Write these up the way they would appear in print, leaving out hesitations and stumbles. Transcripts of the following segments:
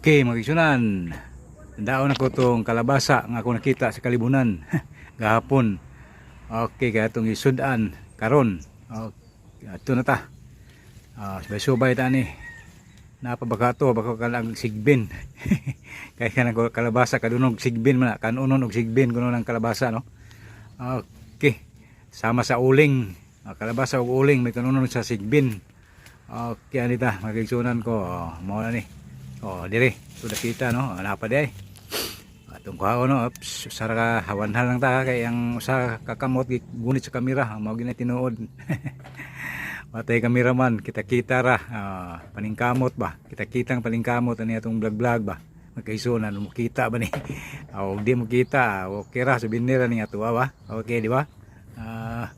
Okay, mga kaigsuonan. Daon ako tong kalabasa nga ako nakita sa kalibunan gahapon. Okay, kaya itong isudan karon. Okay, ato na ta. Ah, subay-subay ta ni. Napabaka to, baka kanang sigbin. Kaya kanang kalabasa kadunog sigbin man na, kanunon og sigbin kuno ng kalabasa, no. Okay. Sama sa uling. Ah, kalabasa ug uling may kanunon sa sigbin. Okay, anita, mga kaigsuonan ko. Oh, mao na ni. Oh, dire. Sudah kita, no. Napa di ay. Atong kuhaon, no. Oops, usara ka hawanhan lang ta kay ang usa ka kamot gunit sa kamera, mao gina tinuod. Matay kameraman, kita-kita ra, ah, paningkamot ba? Kita-kitang paningkamot ani atong vlog-vlog ba? Magkaisunan mo kita ba ni? Ah, og di mo kita, okay ra souvenir ra ni ato ba? Okay, di ba? Ah,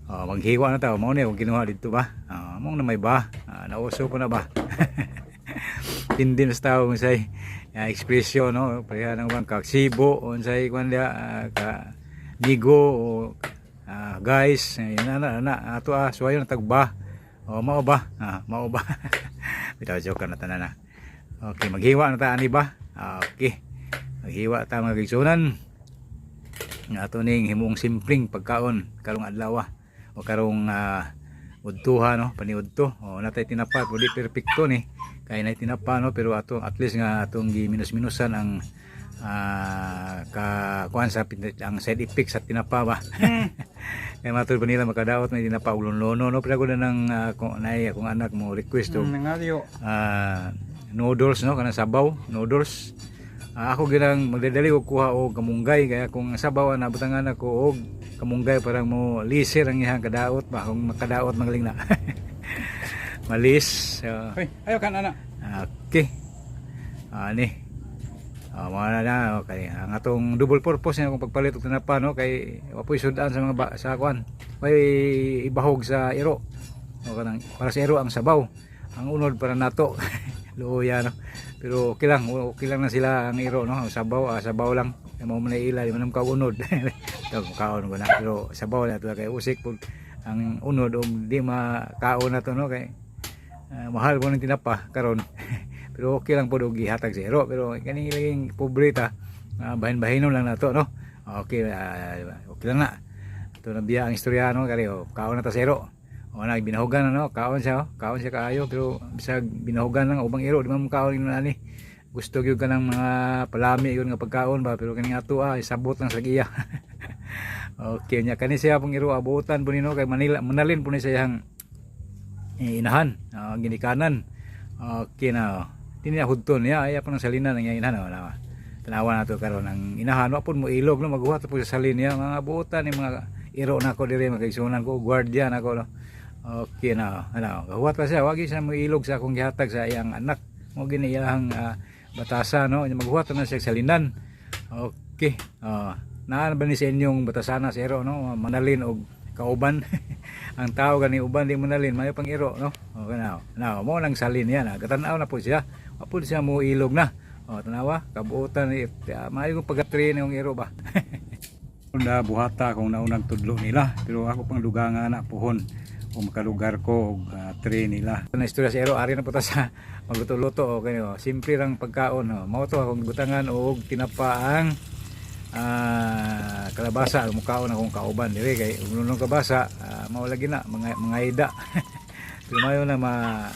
oh, maghiwa na ta, mao ni akong kinuha dito ba? Ah, mao na may ba? Ah, nauso pa na ba? Tindi na sa tao unsay ekspresyon, no, pareha nang bang kaksibo, unsay kwan dia, ka migo o guys, yun na na na ato, suwayon na tagba o mao ba, mao ba? Bitaw, joke na tanan na. Okay, maghiwa na ta ani ba? Okay, maghiwa ta, mga kaigsuonan, nga ato ning himuong simpleng pagkaon karong adlaw o karong udtuha, no, paniudto. O natay tinapa, pero di perpekto ni kay nay tinapa, no, pero ato at least nga atong giminus-minusan ang ka kuan sa ang side effect sa tinapa ba. Kay matud pa nila makadaot may tinapa og lunlono, no, pero ako na nang kung nay akong anak mo request og Nangalyo. Noodles, no, kanang sabaw noodles. Ako ginang magdadali og kuha og kamunggay kaya kung sabaw na butangan ako og kamunggay parang mo lisir ang iyang kadaot ba, kung makadaot magaling na malis. So, Hoy, ayo kan anak. Okay, ani. Ah, mga na na, okay. Ang atong double purpose niya kung pagpalit og tinapa, no, kay wa po'y sudan sa mga ba, sa kuan. Way ibahog sa iro. O kanang para sa iro ang sabaw. Ang unod para nato. Luoya, no. Pero okay lang na sila ang iro, no. Ang sabaw, sabaw lang. Kay mao man ila, di man ka unod. Ito kaon ko na. Pero sabaw na to kay usik pud ang unod og di makaon na to, no, kay mahal po ng tinapa karon. Pero okay lang po og gihatag sa iro, pero kaning laging pobre ta, bahin-bahinon lang nato, no. Okay, okay lang na ito na biya ang istorya, no, kari oh, kaon na ta sa iro. O na binahugan na, no, kaon siya, oh. Kaon siya kaayo, pero bisag binahugan lang ubang iro di man mo kaon na ani. Gusto gyud ka ng mga palami yun nga pagkaon ba, pero kaning ato isabot lang sa giya. Okay nya kani siya pong iro abutan po nino kay Manila manalin po ni siya iyang inahan, ginikanan. Okay na. Dini na hudton niya ay pa ng salinan ang iyang inahan, oh, na. Tanawa na to karon ang inahan wa pud mo ilog, no, maghuwat po sa salin niya. Mga buotan ni mga iro na ko diri, mga kaigsuonan ko, guardian ako, no. Okay na, ano, gahuwat pa siya, wagi siya mo ilog sa akong gihatag sa iyang anak. Mo gini iyang batasa, no, maghuwat na siya sa salinan. Okay. Naa ba ni sa inyong batasana sa iro, no, manalin og kauban? Ang tao gani uban di manalin, mayo pang iro, no. Okay na. Na mo nang salin niya na. Katanaw na po siya. Wa po siya mo ilog na. O tanawa, kabuotan ni maayo kong pagka-train yung iro ba. Na buhata kung naunang tudlo nila, pero ako pang dugangan na puhon o makalugar ko og tray nila. Na istorya sa ero, ari na po ta sa magluto-luto, okay, oh. Simple lang pagkaon, oh. Mao to akong butangan og tinapa ang kalabasa, mukaon akong kauban dire kay unong kabasa, mao lagi na mga ida. Pero mayo na ma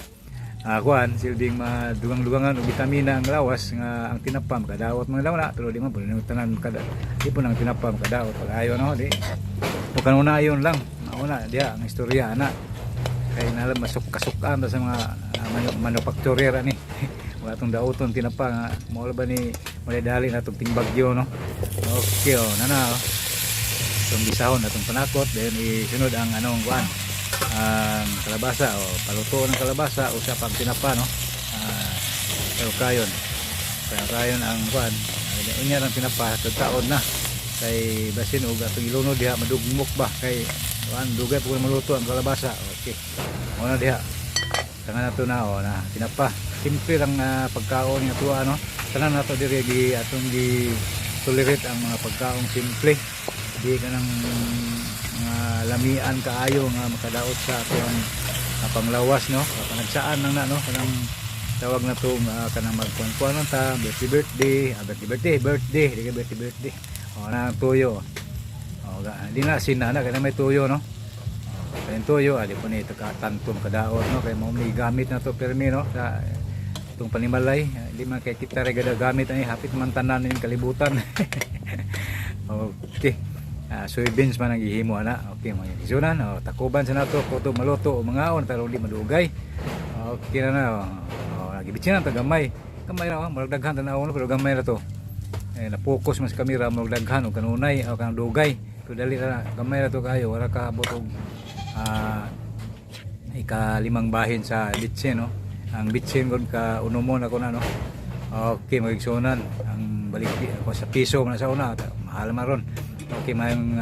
kuan silbing madugang-dugangan og bitamina ang lawas nga ang tinapa makadaot mga daw na, pero di man po nang tanan kada di po nang tinapa makadaot pag ayo, no, di o kanunayon lang mauna diha ang istorya ana kay nalam masuk kasukan ta sa mga manufacturer ani. Wala tong dauton tinapa nga mao ba ni malidali na tong tingbagyo, no. Okay, oh, nana, oh. Itong gisahon atong panakot, then isunod ang anong kuan, ang kalabasa o paluto ng kalabasa o sa pang tinapa, no. Pero kayon kaya kayon ang kuan unya ang tinapa taon na kay basin og atong ilunod diha madugmok ba, kay kuan dugay po maluto ang kalabasa. Okay, mo na diha tangan nato na, oh, na tinapa. Simple lang pagkaon nga tuwa, no. Tanan nato diri gi atong gi tolerate ang mga pagkaong simple, di ka ng mga lamian kaayo nga makadaot sa atong panglawas, no. Panagsaan lang na, no, kanang Tawag na tong kanang magkuan-kuan ta, birthday birthday, birthday birthday, birthday, di ka birthday birthday. Oh, na ang tuyo. Oh, di na sinana kay may tuyo, no. Oh, kay tuyo, di po ni ito ka tantum kadaot, no, kay mao ni gamit na to permi, no, sa itong panimalay. Di man kay kita ra gada gamit ani, hapit man tanan ning kalibutan. Okay. Soybeans man ang gihimo ana. Okay, mga igsuonan, oh, takuban sa nato kuto maluto o mangaon pero di madugay. Okay na na. Oh, oh, gibitsinan ta gamay. Gamay ra, oh, murag daghan tan-aw, no, pero gamay ra to. Eh, na-focus man sa kamera, murag daghan og kanunay o kanang dugay. Pero dali ra, gamay ra to kayo, wala ka abot og ikalimang bahin sa bitsin, no. Ang bitsin kon ka unomon ako na, no. Okay, mga igsuonan, ang balik ako sa piso man sa una, mahal man ron. Okay, mayong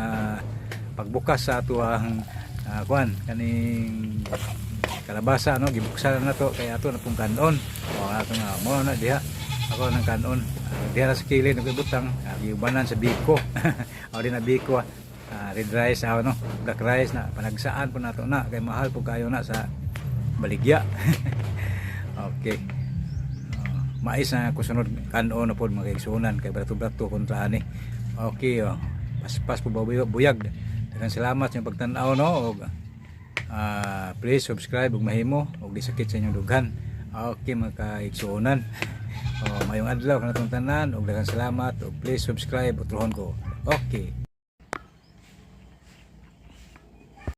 pagbukas sa ato ang kuan kaning kalabasa, no, gibuksan na to kay ato na pong kanon. O ato nga mo na diha ako ng kanon. Diha na sa kilid nagibutang, giubanan sa biko o di na biko, red rice, no, black rice na panagsaan po nato na kay mahal po kayo na sa baligya. Okay. Mais na kusunod kanon na po, mga kaigsuonan, kay brato-brato kontra ani. Okay, oh. Paspas po ba buyag. Daghang salamat sa inyong pagtan-aw, no, og please subscribe ug mahimo ug di sakit sa inyong dughan. Okay, mga kaigsuonan. Oh, mayong adlaw kanatong tanan ug daghang salamat ug please subscribe, utrohon ko. Okay.